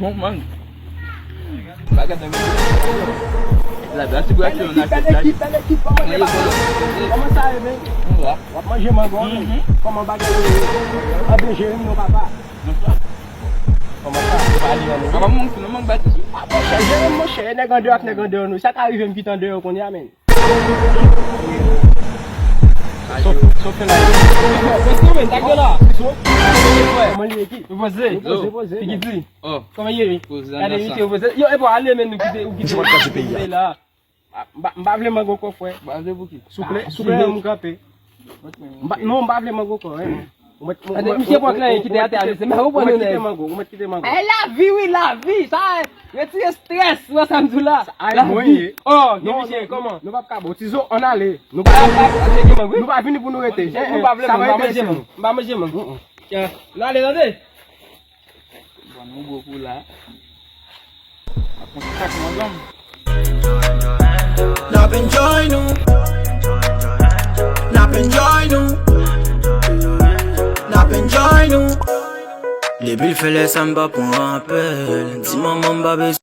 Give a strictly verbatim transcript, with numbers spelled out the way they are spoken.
Bon, man. Bagay nan men. La, la, ti bwa ki yon afè. Bèl ekip, bèl ekip, kòman ye, papa? Kòman sa ye, men? W ap manje mango, men? Kòman bagay yo ye? Anben, jere m non, papa. Kòman sa? Papa, m mank, nou mank bati sou. Ah, monchè, jere m, monchè. Nèg andeyò ak nèg andeyò nou. Sa ka rive m kite andeyò kounye a, men. Kòman li ye ki? Poze. Poze, poze. Ki di? Kòman ye? Gade misye poze. Yo, epa, ale men nou kite, ou kite la. M pa, m pa vle mango ankò, frè. Souple, souple, m kanpe. M pa, non, m pa vle mango ankò, en. Misye pran klenyen kite atè a, mesye, men ou pran nou nèg. Ou mèt kite mango, ou mèt kite mango. Ay, lavi, wi, lavi. Sa, retire strès, ou wè sa m di w la. Lavi. Oh, gen misye, kòman? Nou p ap ka ba w. Tizo, ann ale. Nou pa vini pou nou rete. M pa vle mango, m pa manje mango. M pa manje mango. N ale, tande. Bon, nou gwo kou la. N ap pran kat manzanm. N ap enjoy nou. N ap enjoy nou. N ap enjoy nou. Depi l fè lè sa m pa pran apèl. Di manman m pa bezwen.